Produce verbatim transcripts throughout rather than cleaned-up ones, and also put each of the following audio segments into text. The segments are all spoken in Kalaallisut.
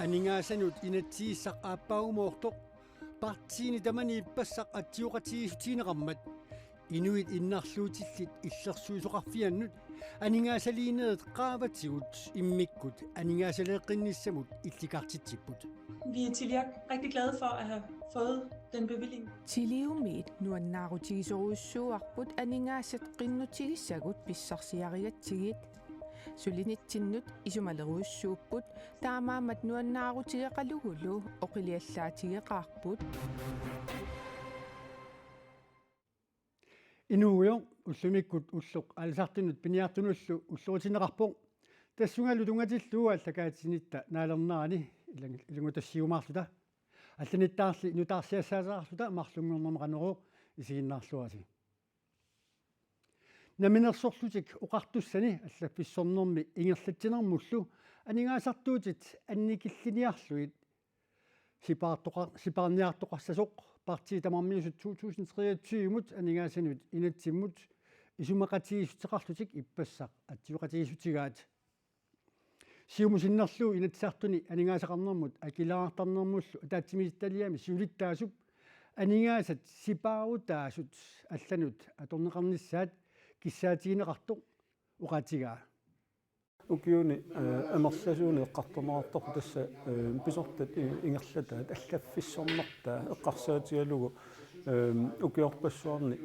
Aningaasanut inatsisissaq aappaagumoortoq, partiini tamani ippassaq atsioqatigiissutigineqarmat, inuit innarluutillit illersuisoqarfiannut aningaasaliinerit qaavatigut immikkut aningaasaleeqqinnissamut illikartitsipput. Vi er til jer rigtig glade for at have fået den bevilling. Tiliumiit nuannaarutigisorujussuuarput aningaasat qinnutigissagut pissarsiarigatsigit. Sulinitsinnut isumalerujussuupput, taamaammat nuannaarutigeqalugulu oqiliallaatigeqaarput. Inuugujoq, ullumikkut ulloq aalisartunut piniartunullu ulloritinneqarpoq. Tassungalu tunngatillugu aallakaatitsinitta naalernerani ilang-, ilanngutassiumaarluta. Allanittaarli nutaarsiassaateqarluta marlunngornermi Qanorooq isiginnaarluarisi. Namminersorlutik Oqartussani allaffissornermi ingerlatsinermullu aningaasartuutit annikilliniarlugit sipaartoqa-, sipaarniartoqassasoq partiit tamarmiusut to tusind treogtyve-mut aningaasanut inatsimmut isumaqatigiissuteqarlutik ippassaq atsioqatigiissutigaat. Siumup sinnerlugu Inatsisartuni aningaasaqarnermut akileraartarnermullu ataatsimiititaliami siulittaasup aningaasat sipaarutaasut allanut atorneqarnissaat kissaatigineqartoq oqaatigaa. Ukiuni, eh, amerlasuuni eqqartorneqartarpoq tassa, eh, pisortat i-, ingerlataat allaffissornertaa eqqarsaatigalugu, eh, ukiorpassuarni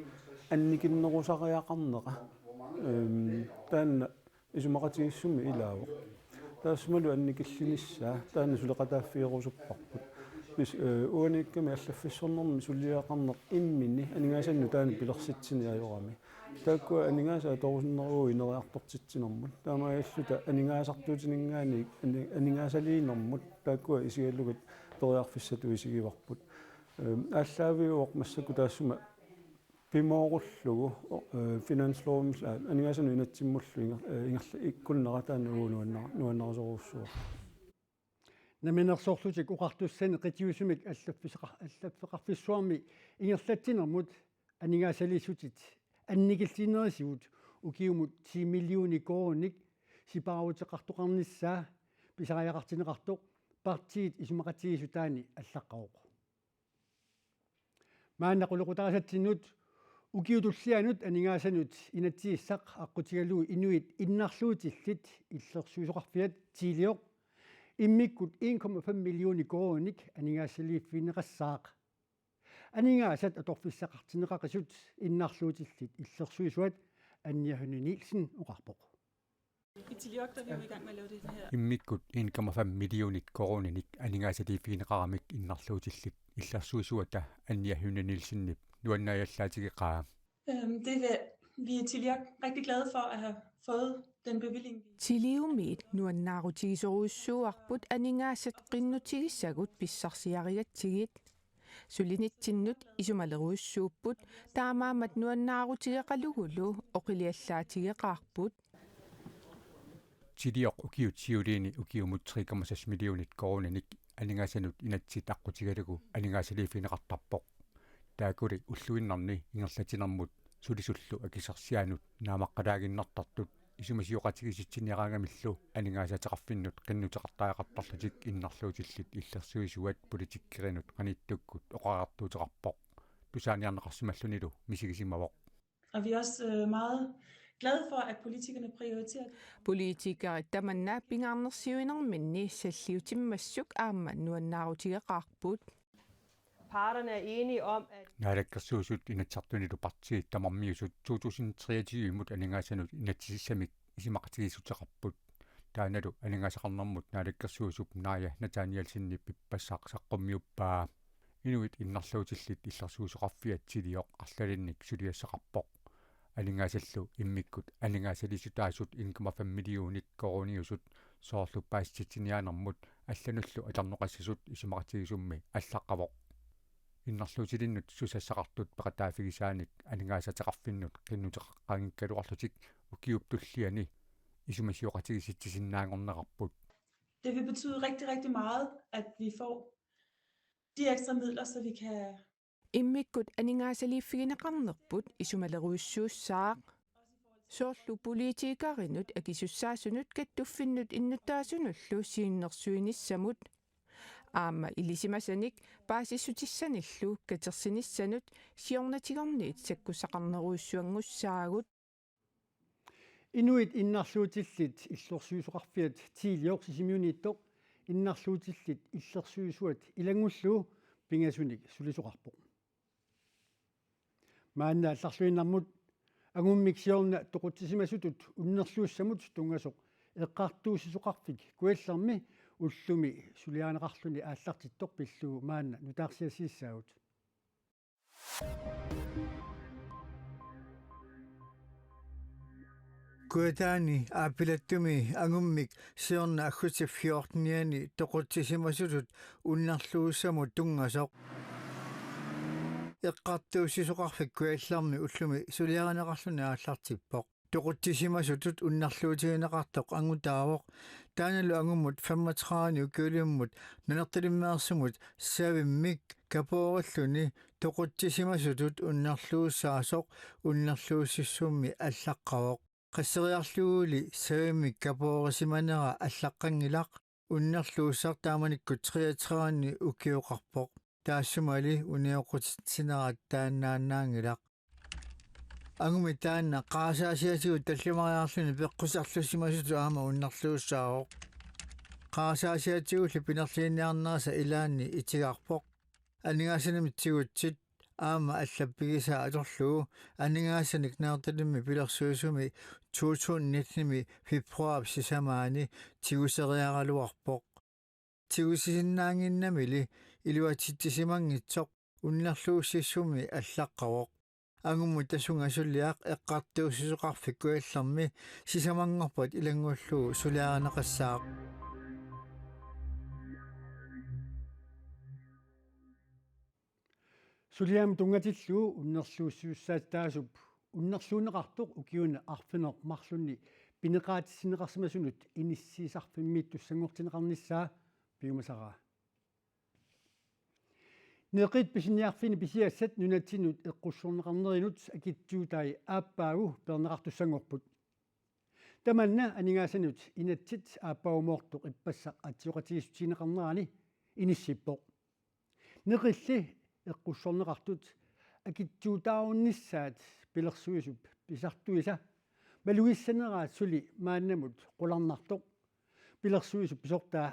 annikinnerusariaqarnera. Eh, taanna isumaqatigiissummi ilaavoq. Taassumalu annikillinissaa taanna suleqataaffigerusupparput. Pis-, eh, uaniikkami allaffissornermi suliaqarneq immini aningaasanut taanna pilersitsini ajorami. Taakkua aningaasat atorusunneruvoq ineriartortitsinermut. Taamaalilluta aningaasartuutininngaanniit ani-, aningaasaliinermut taakkua isigalugit periarfissatut isigivarput. Eh, aallaaviuvoq massakkut taassuma pimoorullugu, eh, finanslovimi, eh, aningaasanut inatsimmullu inger-, eh, ingerla-, ikkunnera taanna uagut nuanna-, nuannarisorujussuuvoq. Namminersorlutik Oqartussani qitiusumik allaffiseqa-, allaffeqarfissuarmi ingerlatsinermut aningaasaliissutit annikillinerisigut ukiumut ti millioner koruuninik sipaaruteqartoqarnissaa pisariaqartinneqartoq partiit isumaqatigiissutaanni allaqqavoq. Maanna qulequtaasatsinnut ukiup tullianut aningaasanut inatsisissaq aqqutigalugu inuit innarluutillit illersuisoqarfiat Tilioq immikkut en komma fem millioner koruuninik aningaasaliiffigineqassaaq. Aningaasat atorfissaqartinneqaqisut innarluutillit illersuisuat Anja Hønge Nielsen oqarpoq. I Tilioq, der er vi jo i gang med at lave det her. Immikkut en komma fem millioner koruuninik aningaasaliiffigineqaramik innarluutillit illersuisuata Anja Hønge Nielsenip nuannaajallaatigeqaa. Øhm, det er vi i Tilioq rigtig glade for at have fået den bevilling. Tiliumiit nuannaarutigisorujussuuarput aningaasat qinnutigissagut pissarsiarigatsigit. Sulinitsinnut isumalerujussuupput, taamaammat nuannaarutigeqalugulu oqiliallaatigeqaarput. Tilioq ukiut siuliini ukiumut tre komma seks millioner koruuninik aningaasanut inatsit aqqutigalugu aningaasaliiffigineqartarpoq. Taakkuli ulluinnarni ingerlatsinermut sulisullu akisussaanut naammaqqalaaginnartartut isumasioqatigiissitsiniaraangamillu aningaasaateqarfinnut qinnuteqartariaqartarlutik innarluutillit illersuisuat politikkerinut qanittukkut oqariartuuteqarpoq. Tusaaniarneqarsimallunilu misigisimavoq. Og vi er også, øh, meget glade for, at politikerne prioriterer det. Politikerit tamanna pingaarnersiuinerminni salliutimmassuk aamma nuannaarutigeqaarput. Parterne er enige om, at Naalakkersuisut Inatsisartunilu partiit tamarmiusut to tusind treogtyve-mut aningaasanut inatsisissamik isumaqatigiissuteqarput. Taannalu aningaasaqarnermut naalakkersuisup Naaja Nathanielsenip ippassaq saqqummiuppaa. Inuit innarluutillit illersuisoqarfiat Tilioq arlalinnik suliassaqarpoq. Aningaasallu immikkut aningaasaliissutaasut en komma fem millioner koruuniusut soorlu paasissutiniaanermut allanullu atorneqassasut isumaqatigiissummi allaqqavoq. Innarluutilinnut susassaqartut peqataaffigisaanik aningaasaateqarfinnut qinnuteqaqqaanngikkaluarlutik ukiup tulliani isumasioqatigiissitsisinnaanngornerarput. Det vil betyde rigtig, rigtig meget, at vi får de ekstra midler, så vi kan Immikkut aningaasaliiffigineqarnerput isumalerujussuussaaq. Soorlu politikerinut akisussaasunut kattuffinnut innuttaasunullu siunnersuinissamut. aamma ilisimasanik paasissutissanillu katersinissanut siornatigorniit sakkussaqarnerujussuanngussaagut. Inuit innarluutillit illorsuisoqarfiat Tiilioq Sisimiuniittoq innarluutillit illersuisuat ilanngullugu pingasunik sulisoqarpoq. Maanna allarluinnarmut angummik siorna toqutsisimasutut unnerluussamut tunngasoq eqqartuussisoqarfik Kujallermi ullumi suliarineqarluni aallartittoq pillugu maanna nutaarsiassiissaagut. Kujataani Aapilattumi angummik siorna aggustip fjortenianni toqutsisimasutut unnerluussamut tunngasoq eqqartuussisoqarfik Kujallermi ullumi suliarineqarluni aallartippoq. Toqutsisimasutut unnerluutigineqartoq angutaavoq. Taannalu angummut femogtredive ukiulimmut Nanortalimmeersumut savimmik kapoorilluni toqutsisimasutut unnerluussaasoq unnerluussissummi allaqqavoq. Qasseriarluguli savimmik kapoorisimanera allaqqanngilaq. Unnerluussaq taamanikkut treogtredive ukioqarpoq. Taassumali unioqqutitsinerat taannaannaanngilaq. Angumi taanna qarasaasiatigut tallimariarluni peqquserlussimasutut aamma unnerluussaavoq. Qarasaasiatigulli pinerliiniarnerisa ilaanni itigarpoq. Aningaasanimit tigutsit aamma allappigisaa atorlugu aningaasanik Nanortalimmi pilersuisumi to tusind nittenimi februarip sisamaani tiguseriaraluarpoq. Tigusisinnaannginnamili iluatsitsisimanngitsoq unnerluussissummi allaqqavoq. Angummut tasunga suliaq eqqartuussisoqarfik Kujallermi sisamanngorpat ilanngullugu suliarineqassaaq. Suliaamik tunngatillugu unnerluussisussaatitaasup unnerluunneqartoq ukiuni arfineq-marlunni pineqaatissinneqarsimasunut inissiisarfimmiittussanngortinneqarnissaa piumasaraa. Neqit pisiniarfinni pisiassat nunatsinnut eqqussorneqarnerinut akitsuutai aappaagu peerneqartussanngorput. Tamanna aningaasanut inatsit aappaagumoortoq ippassaq atsioqatigiissutigineqarnerani inissippoq. Neqilli eqqussorneqartut akitsuutaarunnissaat pilersuisup pisartuisa malugissaneraat suli maannamut qularnartoq pilersuisup pisortaa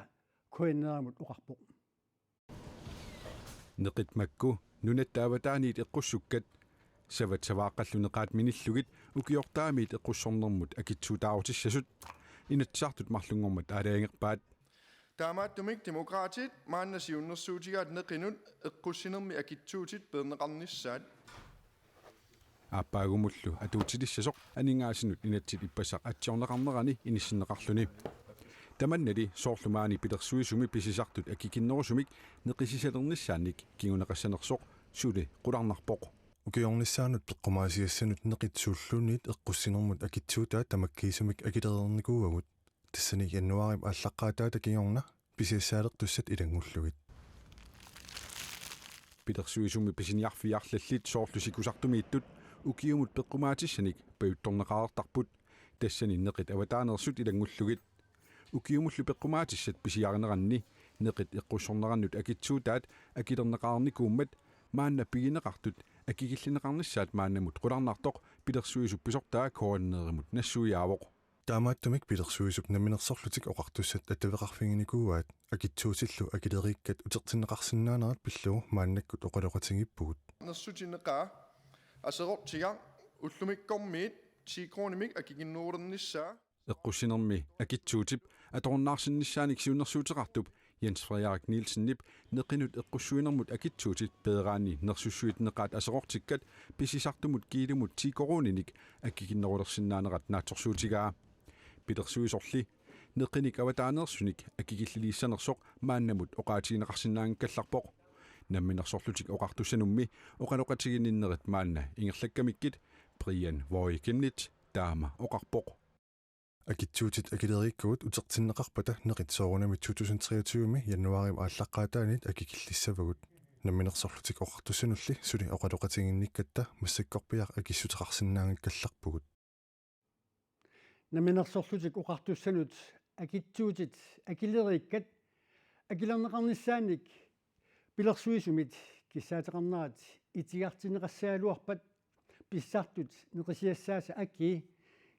K N R-imut oqarpoq. Neqit makku nunatta avataaniit eqqussukkat, savat savaaqqallu neqaat minillugit ukiortaamiit eqqussornermut akitsuutaarutissasut Inatsisartut marlunngormat aalajangerpaat. Taamaattumik Demokraatit maanna siunnersuutigaat neqinut eqqussinermi akitsuutit peerneqarnissaat. Aappaagumullu atuutilissasoq aningaasanut inatsit ippassaq atsiorneqarnerani inissinneqarluni. Tamannali soorlu maani pilersuisumi pisisartut akikinnerusumik neqisisalernissaannik kinguneqassanersoq suli qularnarpoq. Ukiornissaanut peqqumaasiassanut neqit suulluunniit eqqussinermut akitsuutaat tamakkiisumik akilereernikuuagut. Tassani januaarip aallaqqaataata kingorna pisiassaalertussat ilanngullugit. Pilersuisummi pisiniarfii arlallit soorlu sikusartumiittut ukiumut peqqumaatissanik pajuttorneqareertarput, tassani neqit avataaneersut ilanngullugit. Ukiumullu peqqumaatissat pisiarineranni neqit eqqussornerannut akitsuutaat akilerneqarnikuummat maanna pigineqartut akikillineqarnissaat maannamut qularnartoq pilersuisup pisortaa K N R-imut nassuiaavoq. Taamaattumik pilersuisup namminersorlutik oqartussat attaveqarfiginikuuaat akitsuutillu akileriikkat utertinneqarsinnaanerat pillugu maannakkut oqaloqatigiippugut. Nersutinneqaa aserortigaq ullumikkormiit ti koruunimik akikinnerulernissaa. Eqqussinermi akitsuutip atorunnaarsinnissaanik siunnersuuteqartup Jens Frederik Nielsenip neqinut eqqussuinermut akitsuutit peeraanni nersussuit neqaat aserortikkat pisisartumut kiilumut ti koruuninik akikinnerulersinnaanerat naatsorsuutigaa. Pilersuisorli neqinik avataaneersunik akikilliliissanersoq maannamut oqaatigineqarsinnaanngikkallarpoq. Namminersorlutik Oqartussanummi oqaloqatiginninnerit maanna ingerlakkamikkit Brian Voikenit taama oqarpoq. Akitsuutit akileriikkagut utertinneqarpata neqit soorunami to tusind treogtyve-mi januaarip aallaqqaataaniit akikillissavagut. Namminersorlutik Oqartussanulli suli oqaloqatiginnikkatta massakkorpiaq akissuteqarsinnaanngikkallarpugut. Namminersorlutik Oqartussanut akitsuutit akileriikkat Akilerneqarnissaannik pilersuisumit kissaateqarnerat itigartinneqassagaluarpat pissartut neqisiassaasa akii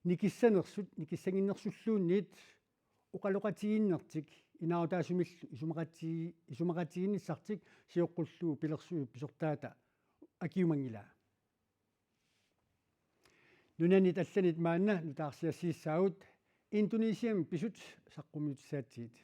nikissanersut nikissaginersulluunniit oqaloqatigiinnertik inaarutaasumillu isumaqati-, isumaqatigiinnissartik sioqqullugu pilersuisup pisortaata akiumanngilaa. Nunanit allanit maanna nutaarsiassiissaagut Indonesiami pisut saqqummiutissaatsigit.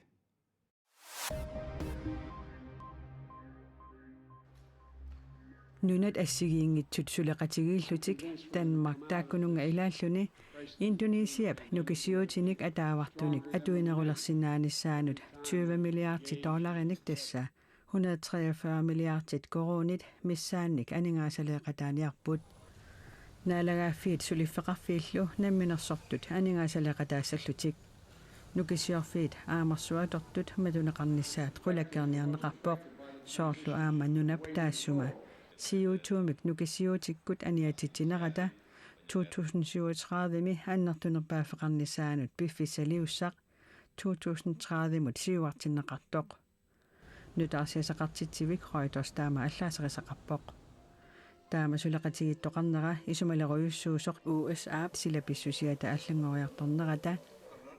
Nunat assigiinngitsut suleqatigiillutik Danmark taakkununnga ilaalluni Indonesiap nukisiutinik ataavartunik atuinerulersinnaanissaanut tyve milliardi dollarinik, tassa hundrede treogfyrre milliardit koruunit, missaannik aningaasaleeqataaniarput. Naalagaaffiit suliffeqarfiillu namminersortut aningaasaleeqataassallutik. Nukisiorfiit aamarsuatortut matuneqarnissaat qulakkeerniarneqarpoq, soorlu aamma nunap taassuma. CO to-mik nukisiutikkut aniatitsinerata to tusind syvogtredive-mi annertunerpaaffeqarnissaanut piffissaliussaq to tusind tredive-mut siuartinneqartoq. Nutaarsiassaqartitsivik Reuters taama allaaserisaqarpoq. Taama suleqatigiittoqarnera isumalerujussuusoq U S A-p sila pissusiata allanngoriartornerata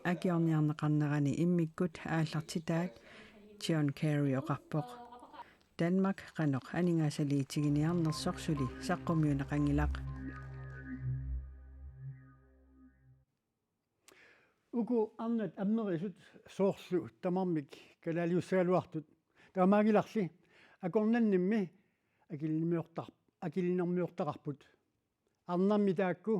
akiorniarneqarnerani immikkut aallartitaat John Kerry oqarpoq. Danmark qanoq aningaasaliitiginiarnersoq suli saqqummiunneqanngilaq. Uku arnat ammerisut soorlu tamarmik kalaaliussagaluartut. Taamaanngilarli akornannimmi akilinniortar-, akilinniortaqarput. Arnarmi taakku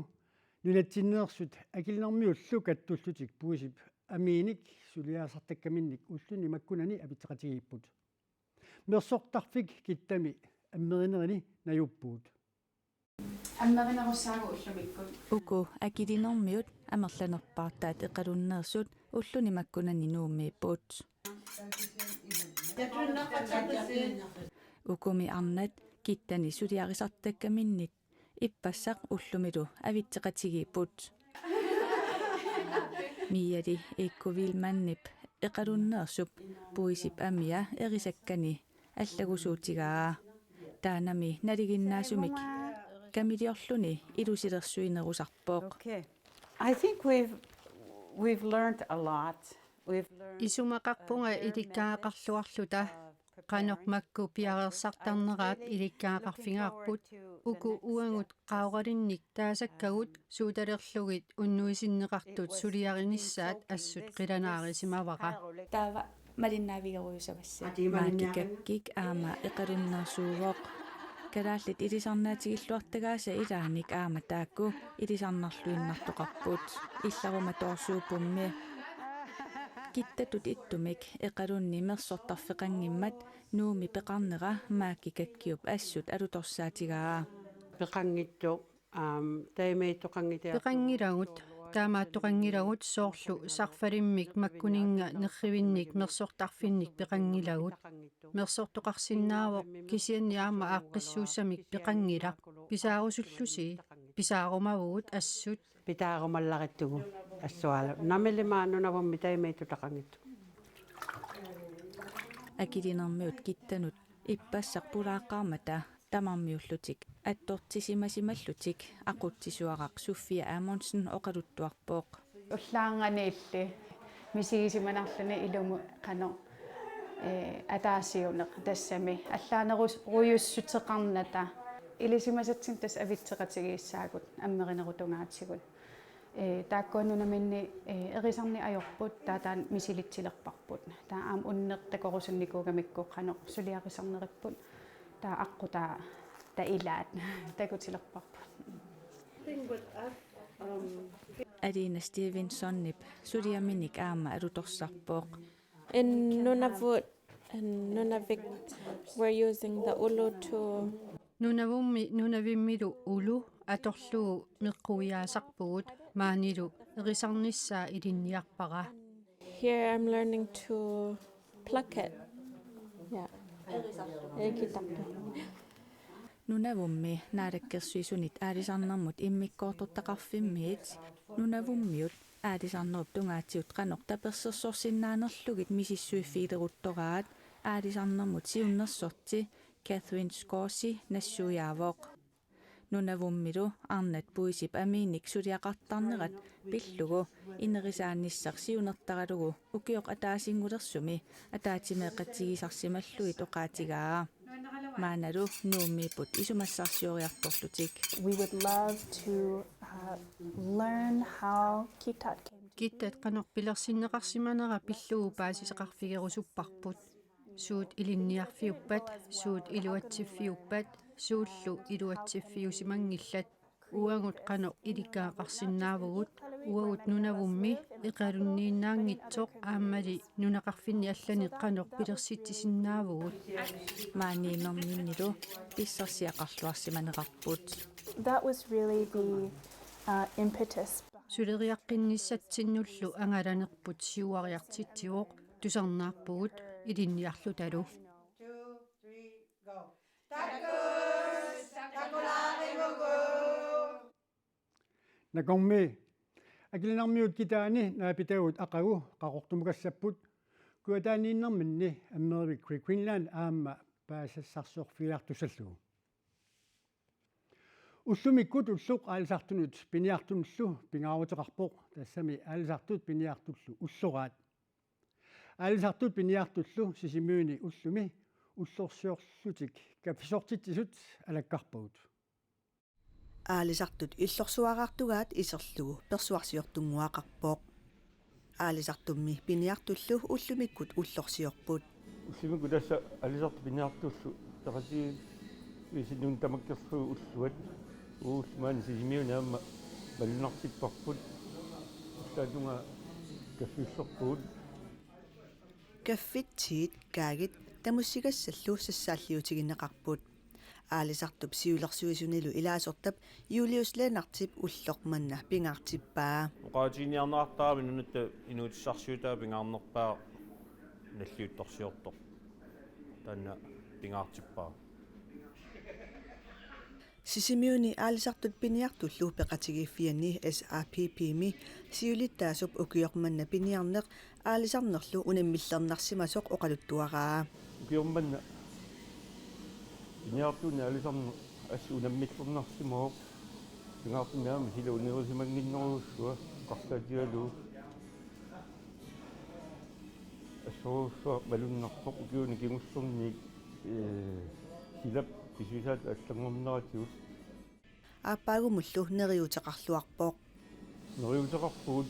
nunatsinneersut akilinniormiullu kattullutik puisip amiinik suliarisartakkaminnik ulluni makkunani avitseqatigiipput. Mersortarfik Kittami ammerinerini najuppugut. Ammerinerussaagut ullumikkut. Uku akilinniormiut amerlanerpaartaat Eqalunneersut ulluni makkunani Nuummiipput. Ukumi arnat Kittani suliarisartakkaminnit ippassaq ullumilu avitseqatigiipput. Miali Ikku Vilmanip Eqalunneersup puisip amia erisakkani allagusuutigaa. Taannami nalinginnaasumik kamiliorluni ilusilersuinerusarpoq. Okay. I think we've, we've learned a lot. We've learned, isumaqarpunga uh, very much, ilikkagaqarluarluta, uh, qanoq makku piareersartarneraat ilikkagaqarfigaarput. Uku uagut qaoralinnik taasakkagut suutalerlugit unnuisinneqartut suliarinissaat assut qilanaarisimavara. Taava malinnaavigerujussuussavassi. Maaki Kakkik aamma Eqalunneersuuvoq. Kalaallit ilisarnaatigilluartagaasa ilaanik aamma taakku ilisarnarluinnartoqarput. Illaruma toorsuuppummi. Kittatut ittumik Eqalunni mersortarfeqanngimmat Nuummi peqarnera Maaki Kakkiup assut alutorsaatigaa. Peqanngitsoq, aam, taimaattoqanngitsoq. Peqanngilagut, taamaattoqanngilagut soorlu sarfalimmik makkuninnga nerrivinnik mersortarfinnik peqanngilagut. Mersortoqarsinnaavoq kisianni aamma aaqqissuussamik peqanngilaq. Pisaarusullusi, pisaarumavugut assut. Pitaarumallarittugut assualu. Namilimaat Nunavummi taimaattutaqanngitsoq. Akilinniormiut Kittanut ippassaq pulaaqqaarmata tamarmiullutik attortissimasimallutik aqutsisuaraq Sofia Amundsen oqaluttuarpoq. Ullaarnganiilli misigisimanarluni ilumut qanoq, eh, ataasiuneq tassami allaanerus-, rujussuteqarnata. Ilisimasatsinnik tassa avitseqatigiissaagut ammerinerup tungaatigut. Ee, taakkua nunaminni, ee, erisarneq ajorput, taava taanna misilitsilerparput. Taava aamma unneq takorusunnikuugamikku qanoq suliarisarneripput. Taava aqqutaa, taava ilaat takutilerparput. Alina Stevensonip suliaminik aamma alutorsarpoq. In Nunavut and Nunavik, we're using the ulu to. Nunavummi Nunavimmilu ulu atorlugu meqquiaasarpugut, maanilu erisarnissaa ilinniarpara. Here I'm learning to pluck it. Yeah. Erisarlu. Erisarlu. Nunavummi Naalakkersuisunit aalisarnermut immikkoortortaqarfimmiit Nunavummiut aalisarnerup tungaatigut qanoq tapersersorsinnaanerlugit misissuiffigileruttoraat aalisarnermut siunnersorti Catherine Scorsi nassuiaavoq. Nunavummilu arnat puisip amiinik suliaqartarnerat pillugu inerisaanissaq siunertaralugu ukioq ataasinngulersumi ataatsimeeqatigisarsimallugit oqaatigaa. Maannalu Nuummiipput isumassarsioriartorlutik. We would love to uh, learn how Kittat came to Kittat qanoq pilersinneqarsimanera pillugu paasisaqarfigerusupparput. Suut ilinniarfiuppat, suut iluatsiffiuppat, suullu iluatsiffiusimanngillat. Uagut qanoq ilikkagaqarsinnaavugut, uagut Nunavummi iqalunniinnaanngitsoq aammali nunaqarfinni allani qanoq pilersitsisinnaavugut. Maaniinnerminnilu pissarsiaqarluarsimanerarput. That was really the uh, impetus. Suleriaqqinnissatsinnullu angalanerput siuariartitsivoq, tusarnaarpugut ilinniarlutalu. Two, three, go. Takuss, takulaarivugut. Nakormi, Akilinarmiut kitaani naapitagut aqagu Qaqortumukassapput, kujataaniinnerminni Ammerivik Great Greenland aamma paasassarsiorfigiartussallugu. Ullumikkut ulloq aalisartunut piniartunullu pingaaruteqarpoq, tassami aalisartut piniartullu ulloraat. Aalisartut piniartullu Sisimiuni ullumi ullorsiorlutik kaffisortitsisut alakkarpagut. Aalisartut illorsuaraartugaat iserlugu persuarsiortunnguaqarpoq. Aalisartummi piniartullu ullumikkut ullorsiorput. Ullumikkut tassa aalisartut piniartullu peqatigiiffigisinnaanngillat tamakkerlugu ulluat. Uagut maani Sisimiuni aamma malunnartipparput. Ullaatungaa kaffillerpugut. Kaffit, teet, kaagit tamussigassallu sassaalliutigineqarput. Aalisartup siulersuisunilu ilaasortap Julius Lennartip ulloq manna pingaartippaa. Oqaatiginiarneqartarami nunatta inuutissarsiutaa pingaarnerpaaq nalliuttorsiortoq. Taanna pingaartippaa. Sisimiuni aalisartut piniartullu peqatigiiffianni S A P P-mi siulittaasup ukioq manna piniarneq aalisarnerlu unammillernarsimasoq oqaluttuaraa. Ukioq manna piniartuuneq aalisarneq assut unammillernarsimavoq. Pingaartumik aamma sila uneriusimannginnerujussuaq eqqarsaatigalugu. Assorujussuaq malunnarpoq ukiuni kingullerni, ee, silap pisuusaat allanngorneratigut. Aappaagumullu neriuuteqarluarpoq. Neriuuteqarpugut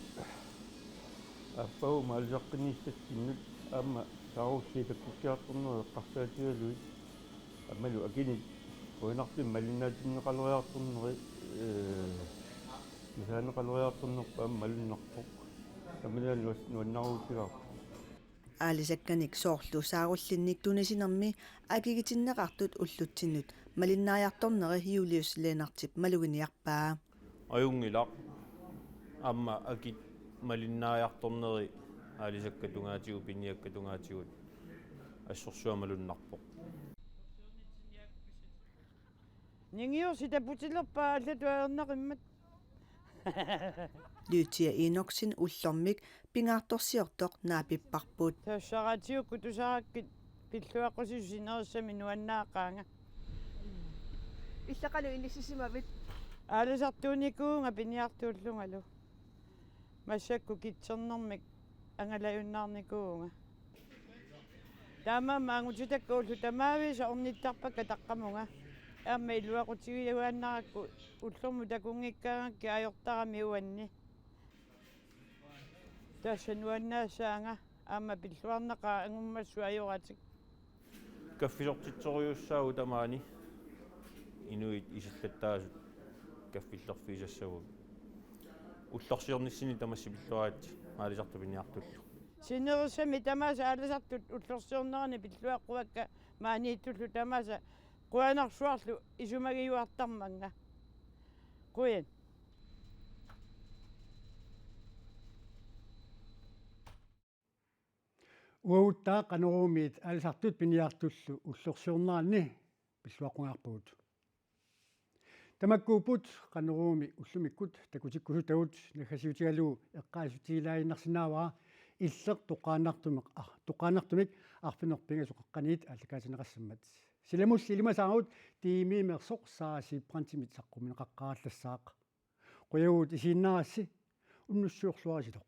aappaagumut aalisaqqinnissatsinnik aamma saarulliit takkukkiartornerit eqqarsaatigalugit. Aammalu akinik qujanartumik malinnaatinneqaleriartorneri, ee, misaaneqaleriartornerput aamma malunnarpoq. Tamanna nuas-, nuannaarutigaarput. Aalisakkanik soorlu saarullinnik tunisinermi akigitinneqartut ullutsinnut malinnaajartorneri Julius Lennartip maluginiarpaa. Ajunngilaq. Aamma akit malinnaajartorneri aalisakkat tungaatigut, piniakkat tungaatigut assorsuaq malunnarpoq. Ningiorsi taputilerpaa allatut ajornaqimmat. Lydia Enoksen ullormik pingaartorsiortoq naapipparput. Tassaraatiukku tusarakkit pilluaqqusisut sinerissami nuannaaqaanga. Illaqalu inissisimavit? Aalisartuunikuuvunga piniartuullungalu. Massakkut kitsernermik angalajunnaarnikuuvunga. Taamaammat angutitakka ullut tamaavisa ornittarpakka taqqamunga. Aamma iluaqutigiuaannarakku ullormut takunngikkaangakkit ajortarami uanni. Tassa nuannaassaanga aamma pilluarnaqaaq angummassuk ajoratik. Kaffisortitserujussuuvugut tamaani inuit isillattaasut kaffillerfigisassagutta. Ullorsiornissinni tamassi pilluaritsi aalisartut piniartullu. Sinerissami tamaasa aalisartut ullorsiornerani pilluaqquakka maaniittullu tamaasa qujanarsuarlu isumagiuartarmannga. Qujan. Uagutta Qanoruumiit aalisartut piniartullu ullorsiorneranni pilluaqqungaarpugut. Tamakkuupput Qanoruumi ullumikkut takutikkusutagut. Naggasiutigalugu eqqaasitsissutigilaannarsinnaavara Illeq toqqaannartumik, ah, toqqaannartumik arfineq-pingasut qeqqaniit aallakaatitsineqassammat. Silamulli ilimasaarut Tiimiimersoq Saasi Brandtimit saqqummiunneqaqqaarallassaaq. Qujavugut isiginnaarassi, unnussiorluarisilu.